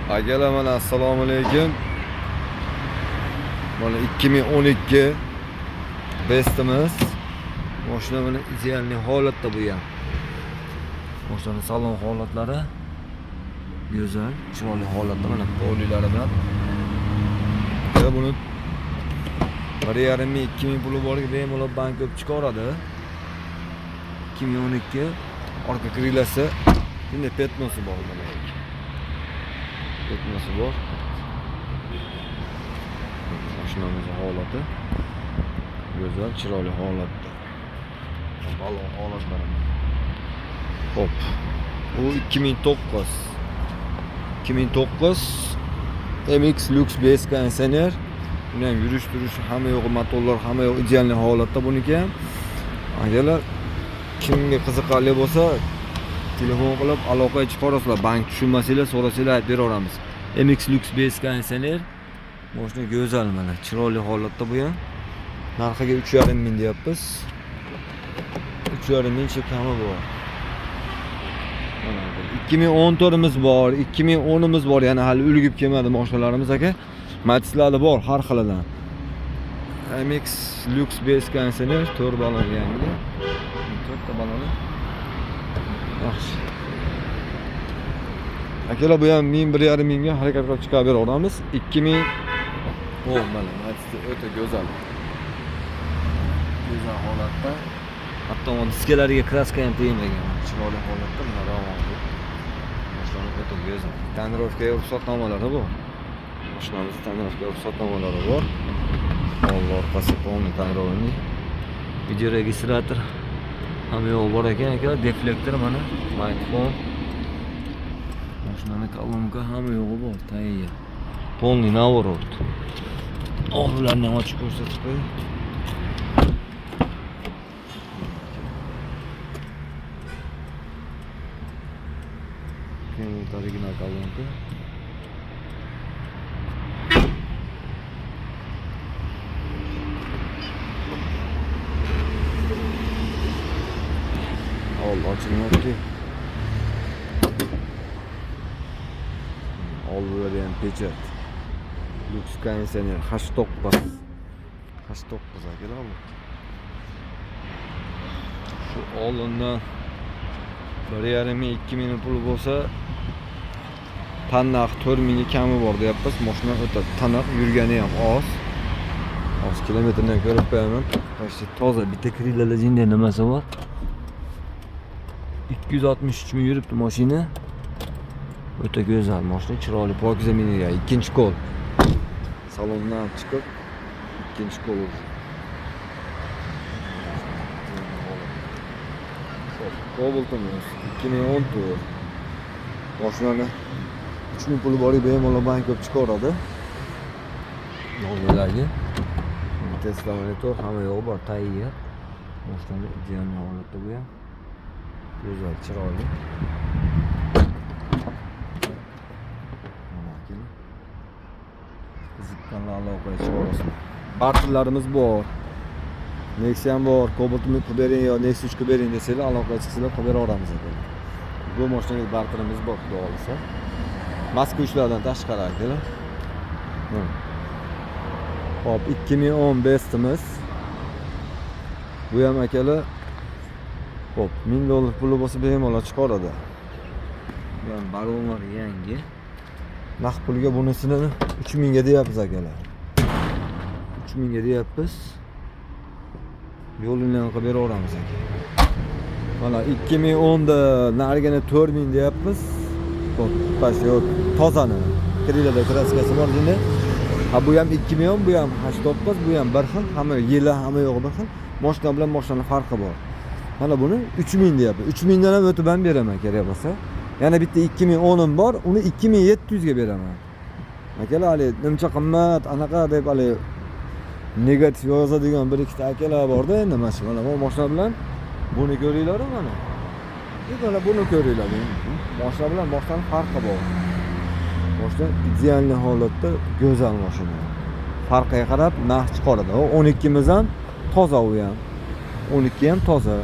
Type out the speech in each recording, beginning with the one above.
Akalar, mana assalomu alaykum. Mana 2012 Bestimiz. Mashina mana идеальный holatda bu ham. Mashinani salon holatlari go'zal, chiroyli holatda, mana polilari bilan. Va buni 1,5 ming, 2 ming puli borga bemalol bank olib chiqaradi. 2012, orqa krilasi shunday пятно si bor mana. Пятно si bor. Mashinamiz holati go'zal, chiroyli holatda. Balon holatlari. Xo'p. U 2009. 2009 MX Lux Base konditsioner. Buni ham yurish turishi hamma yo'g'i, motorlar hamma yo'q идеальный holatda buniki ham. Akalar, kimga qiziqarli bo'lsa, telefon qilib aloqaga chiqarasizlar. Bank tushunmasanglar, so'rasanglar aytib beraveramiz. MX Lux Base konditsioner. Mashina go'zal mana, chiroyli holatda bu ham. Narxiga 3,5 ming deyapmiz. 3,5 mingcha kami bor. Mana 2014imiz bor, 2010imiz bor, yana hali ulgib kelmadi mashinalarimiz, aka. Matizlari bor har xilidan. MX Lux Base konditsioner, 4 balon yangi. 4 ta baloni. Yaxshi. Akalar, bu ham 1000, 1,5 mingga harakat qilib chiqarib beraveramiz. 2000. O, mana Matiz o'ta go'zal. Go'zal holatda. Hatto diskalariga краска ham tegmagan. Chiroyli holatda, mana ravon bu. Mashinamiz o'ta go'zal. Тонировка ga ruxsatnomalari bor. Mashinamizni тонировка ga ruxsatnomalari bor. Oldi orqasi полный тонированный. Видеорегистратор hamma yo'q bor ekan, aka, дефлектор mana, smartphone. Mashinani kolonka hamma yo'g'i bor, tayyor. Полный наворот. Oldilarni ham ochib ko'rsatib qo'y. Kenwood original kolonka. Oldi ochilmayapti. Oldilari ham pechat. Lux konditsioner H9. H9, akalar, bu. Shu oldindan 1,5 ming, 2 ming puli bo'lsa, tan narxi 4 mingga kami bor deyapmiz. Mashina o'ta tiniq, yurgani ham oz. Oz kilometrdan ko'rib qo'yaman. Почти toza, bitta krilada jinday nimasi bor. 263 ming yuribdi mashina. O'ta go'zal mashina, chiroyli, pokiza miniga, ikkinchi qo'l. Salondan chiqib, ikkinchi qo'l уже. Xo'p, Cobalt'imiz 2014. Mashinani 3 ming puli bor, bemalol bank olib chiqaveradi. Nomerlarga. Tesla monitor hamma yo'q bor, tayyor. Mashinani идеальный holatda bu ham. Go'zal, chiroyli. Mana, akalar. Qiziqqanlar aloqaga chiqarasiz. Barterlarimiz bor. Nexia ham bor, Cobalt'ni qilib bering yo Nexia 3 qilib bering desanglar, aloqaga chiqsanglar qilib beraveramiz, akalar. Bu mashinaga barterimiz bor, xudo xohlasa. Moskvichlardan tashqari, akalar. Mana. Xo'p, 2010 Bestimiz. Bu ham, akalar, xo'p, 1000 dollar puli bo'lsa bemalol chiqaradi. Bu ham balonlar yangi. Naqd pulga bunisini 3000 ga deyapmiz, akalar. 3000 ga deyapmiz. Yo'lini ham qilib beraveramiz, aka. Mana 2010 da narigini 4000 deyapmiz. Past yo'q, tozani. Krilada краска si bor endi. Ha, bu ham 2010, bu ham H9, bu ham bir xil, hamma yili, hamma yo'g'i bir xil. Mashina bilan mashinani farqi bor. Mana buni 3000 deyapti. 3000 dan ham o'tib ham beraman kerak bo'lsa. Yana bitta 2010 bor, uni 2700 ga beraman. Akalar, hali nimcha qimmat, anaqa deb hali negativ yozadigan bir ikkita akalar borda endi mana shu, mana bu mashina bilan buni ko'ringlar, mana. Mana buni ko'ringlar. Mashina bilan mashinani farqi bor. Mashina идеальный holatda, go'zal mashina. Farqiga qarab narx chiqaradi. U 12imiz ham toza u ham. 12 ham toza.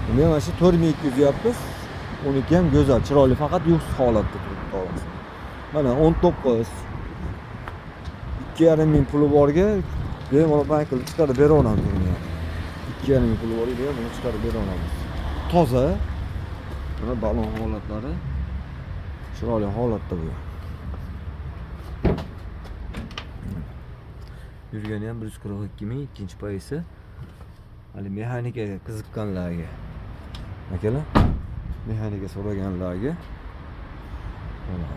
Uni ham mana shu 4200 deyapmiz. 12 ham go'zal, chiroyli, faqat lyuks holatda turibdi, xolos. Mana 19. 2,5 ming puli borga bemalol bank qilib chiqarib beraveramiz buni ham. 2,5 ming puli borga bemalol chiqarib beraveramiz. Toza. Mana balon holatlari chiroyli holatda bu. Yurgani ham 142 ming, ikkinchi payisi. Hali mexanikaga qiziqqanlarga. Akalar, mexanika so'raganlarga. Mana.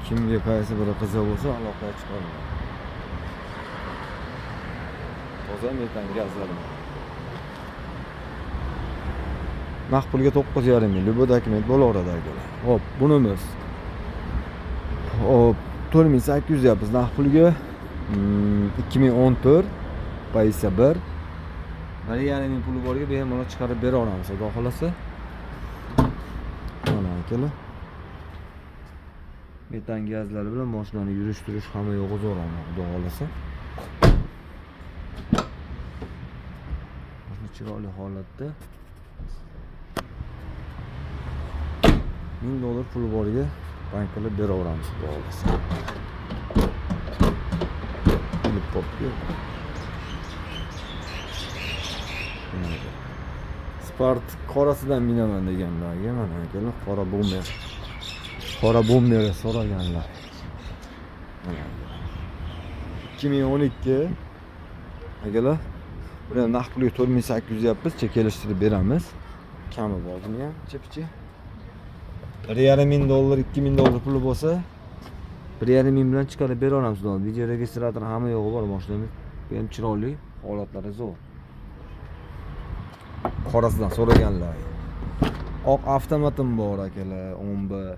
Kimga qaysi biri qiziq bo'lsa, aloqaga chiqaringlar. Toza metan gazlar. Naqd pulga 9,5 ming, любой dokument bo'laveradi akalar. Xo'p, bunimiz. Xo'p, 4800 deyapmiz naqd pulga. 2014 paysa 1. 1,5 ming puli borga bemalol chiqarib bera olamiz, xudo xolasa. Mana akalar. Metan gazlari bilan mashinani yurish turish hamma yo'g'i zo'r ana, xudo xolasa. Mashina chiroyli holatda. $1000 puli borga bank qilib beraveramiz, xudo xolasa. Bilib qolibdi. Spark qorasidan minaman deganlarga mana akalar qora bomber. Qora bomber so'raganlar. 2012 akalar. Buni ham naqd pulga 4800 deyapmiz, kelishtirib beramiz. Kami bor buni ham, chipichi. 1,5 ming dollar, 2000 dollar puli bo'lsa, 1,5 ming bilan chiqarib bera olamiz. Video registrator hamma yo'g'i bor mashinamiz. Bu ham chiroyli, holatlari zo'r. Qorasidan so'raganlar. Oq avtomatim bor akalar, 11.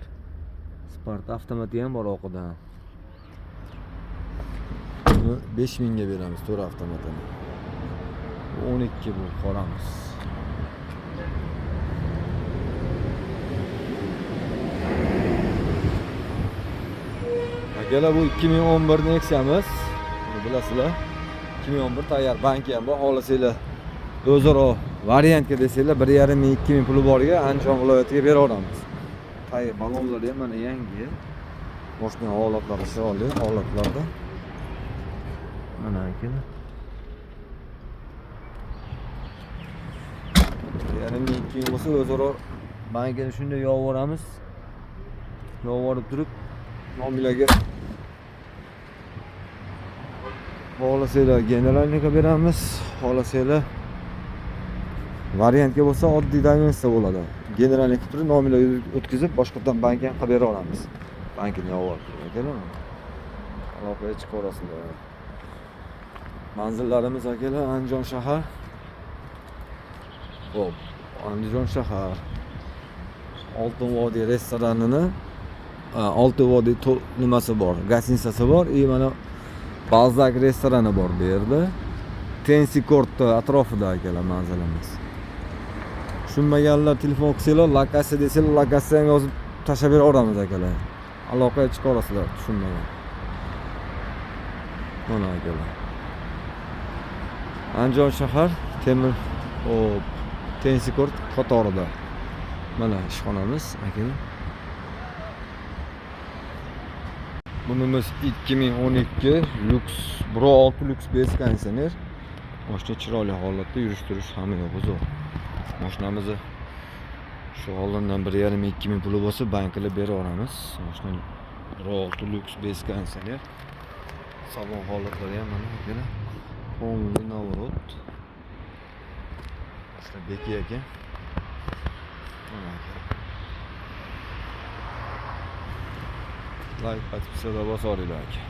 Spark avtomati ham bor oqidan. Buni 5000 ga beramiz to'rt avtomatini. Bu 12 bu qoramiz. Akalar bu 2011 Nexia'miz. Buni bilasizlar. 2011 tayyor banki ham bor. Xohlasanglar o'zaro variantga desanglar 1,5 ming 2 ming puli borga Andijon viloyatiga beraveramiz. Tayyor balonlari ham mana yangi. Mashina holatlari chiroyli holatlarda. Mana akalar. 1,5 ming 2 ming bo'lsa o'zaro bankini shunday yovoramiz. Yovorib turib nomilarga xohlasanglar generalnika beramiz, xohlasanglar variantga bo'lsa oddiy dovensa bo'ladi. Generalnika qilib turib nomilarga o'tkazib boshqatdan bankka ham qilib bera olamiz. Bankini yovorib turib akalar. Aloqaga chiqaverasizlar. Manzillarimiz akalar Andijon shahar. Xo'p, Andijon shahar. Oltin vodiy restoranini Oltin vodiy nimasi bor, gостиницасы bor, и mana Balzak restorani bor bu yerda. Tensi Court atrofida akalar manzilimiz. Tushunmaganlar telefon qilsanglar, lokatsiya desanglar, lokatsiya ham yozib tashlab beraveramiz akalar. Aloqaga chiqaverasizlar tushunmagan. Mana akalar. Andijon shahar temir hop Tensi Court qatorida. Mana ishxonamiz akalar. Bunimiz 2012 Lux 1.6 Lux bez konditsioner. Mashina chiroyli holatda, yurish turish hamma yo'g'i zo'r. Mashinamizni shu oldindan 1,5-2 ming puli bo'lsa bank qilib beraveramiz. Mashina 1.6 Lux bez konditsioner. Salon holatlari ham mana akalar. Полный наворот. Mashina beki ekan. Mana akalar. Like, подписаться bosoringlar aka.